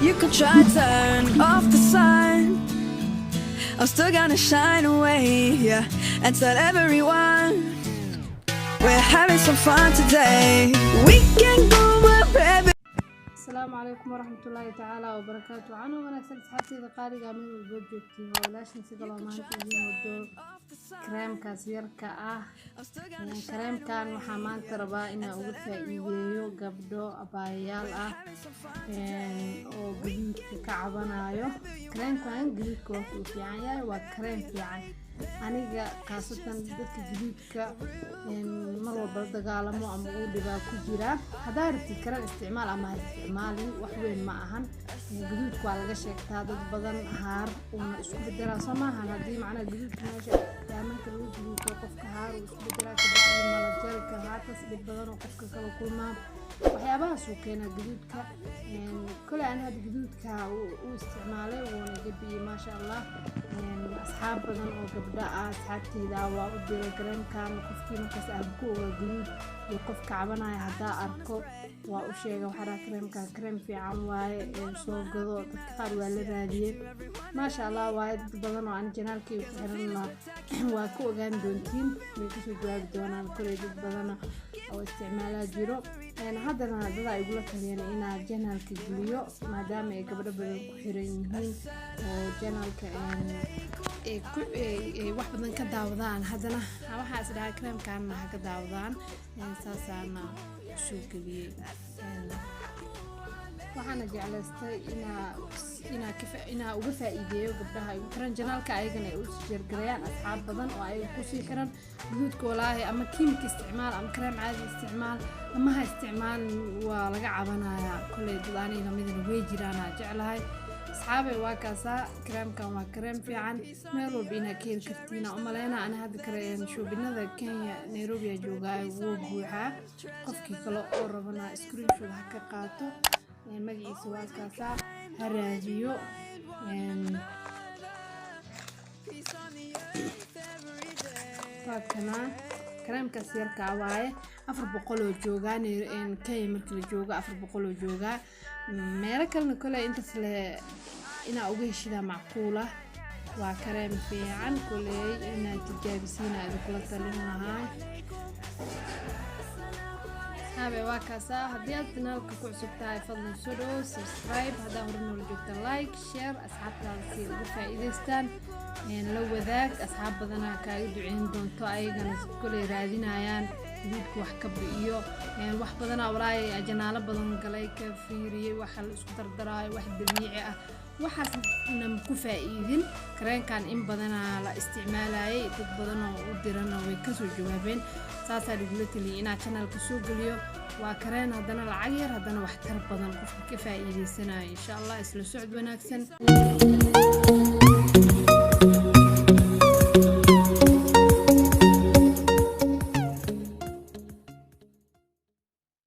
You could try turn off the sun. I'm still gonna shine away, yeah, and tell everyone we're having some fun today. We can go wherever. Asalaamu calaykum waraxmatullaahi tacaala wabarakaatu. Waxaana wanaagsan, asxaabteyda qaaliga, meel walbo joogtiin. Waa walaashin sida loo maanta idiin wado kareemkaas yarka ah. Kareemkan waxaa maanta rabaa inaan uga faa-iideeyo gabdho abaayayaal ah oo gaduudka ka cabanayo. Kareemkan gaduudka waa uu fiican yahay, waa kareem fiican. Aniga khaasatan dadka gaduudka mar walba la dagaalamo ama uu dhibaa ku jira, haddaa rabtid kareem isticmaal ama ha isticmaalin, wax weyn ma ahan. Gaduudka waa laga sheegtaa dad badan, haar uuna isku bedelaa, soo maahan? Haddii macnaha gaduudka meesha daamanka lagu gaduudto, qofka haar uu isku bedelaa, kabacdi mala jari karo haartaas, dhib badan oo qofka kala kulmaa, waxyaabahaas uu keenaa gaduudka. Kole ani hadda gaduudka u isticmaalay, wuuna iga biyey, maasha Allah. Asxaab badan oo gabdha ah, asxaabteyda ah, waa u diray kareemkan. Qofkii markaas aan ku ogaa gaduud iyo qofka cabanaya haddaa arko, waa u sheega, waxaa dhaha kareemkan kareem fiican waaye, soo gado. Dadka qaar waa la raadiyey, maasha Allah waaye. Dad badan oo aan channelkayga ku xiranna waa ku ogaan doontiin, way kasoo jawaabi doonaan. Koley dad badana oo isticmaalaa jiro. Haddana dadaa igula taliyeen inaa channelka geliyo, maadaama ay gabdho badan ku xiran yihiin oo channelka ay wax badan ka daawadaan. Haddana waxaa is dhahaa kareemkaana ha ka daawadaan, saasaana usoo geliyey. Waxaana jeclaystay inaa uga faa'iideeyo gabdhaha igu xiran channelka, ayagana ay u share-gareeyaan asxaab badan oo ayaga kusii xiran. Guduudka walaahi ama kiimika isticmaal ama kareem caadi isticmaal ama ha isticmaal, waa laga cabanayaa. Koley dad aniga lamidana way jiraanaa jeclahay. Asxaabay, waa kaasaa kareemkan, waa kareem fiican, meel walba inaad ka heli kartiin aan umaleynaa. Ani hadda kare shoppingada Kenya, Nairobi aa joogaa, wuu buuxaa. Qofkii kale oo rabana screenshot ha ka qaato, magaciisa waa kaasaa, ha raadiyo. Waa kanaa kareemkaas yarkaa waaye, 400 oo joogaa Kenya markii la joogo, 400 oo joogaa. Meelo kalena kole intaas le inaa uga heshidaa macquula. Waa kareem fiican, koley inaad tijaabisiina idinkula talin lahaa. Asxaabe, waa kaasaa. Haddii aad channelka ku cusub tahay, fadlan soo dhowo, subscribe. Haddaa hore noola joogta, like, share, asxaabtaada si uga faa'iidaystaan la wadaag. Asxaab badanaa kaaga duceyn doonto, ayagana koley raadinayaan guudka wax ka bi'iyo. Wax badanaa walaahi channelo badan galay, ka fiiriyey waxa la isku dardaraayo, wax dabiici ah, waxaasna ku faa'iidin. Kareenkan in badanaa la isticmaalayay, dad badan oo u dirana way kasoo jawaabeen, saasaa lagula taliyay inaa channelka soo geliyo. Waa kareen haddana lacag yar, haddana waxtar badan, qofka ka faa'iideysanayo, insha Allah. Isla socod wanaagsan.